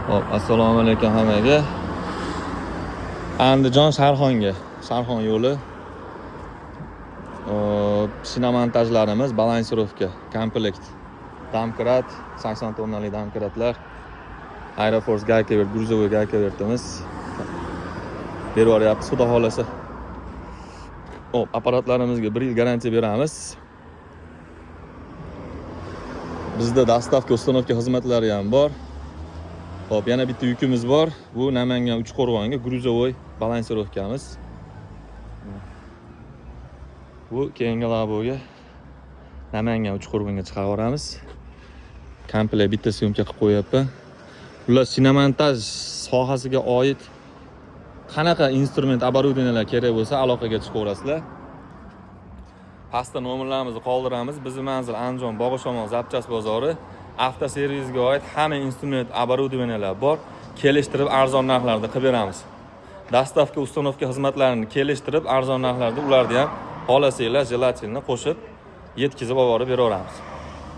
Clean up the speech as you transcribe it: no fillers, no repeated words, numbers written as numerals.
Hop, assalomu alaykum hammaga. Andijon Sharxonga, Sharxon yo'li. Hop, shinamontajlarimiz, балансировка, komplekt. Домкрат, 80 tonnalik домкрат lar. Aeroforce гайковерт, грузовой гайковерт imiz. Berib yuboryapmiz, xudo xohlasa. Hop, apparatlarimizga 1 yil garantiya beramiz. Bizda доставка, установка xizmatlari ham bor. Hop, yana bitta yukimiz bor. Bu Namangan Uchqo'rg'onga грузовой балансировка miz. Bu keyingi laboga Namangan Uchqo'rg'onga chiqarib yuboramiz. Komplekt bitta съёмка qilib qo'yapman. Ular shinamontaj sohasiga oid qanaqa instrument, оборудования lar kerak bo'lsa, aloqaga chiqaverasizlar. Pastda nomerlarimizni qoldiramiz. Bizni manzil Andijon Bog'ishamol запчасть bozori. Avtoservisga oid hamma instrument, оборудования lar bor. Kelishtirib arzon narxlarda qilib beramiz. Доставка, установка xizmatlarini kelishtirib arzon narxlarda ularni ham xohlasanglar желательно qo'shib yetkazib olib borib beraveramiz.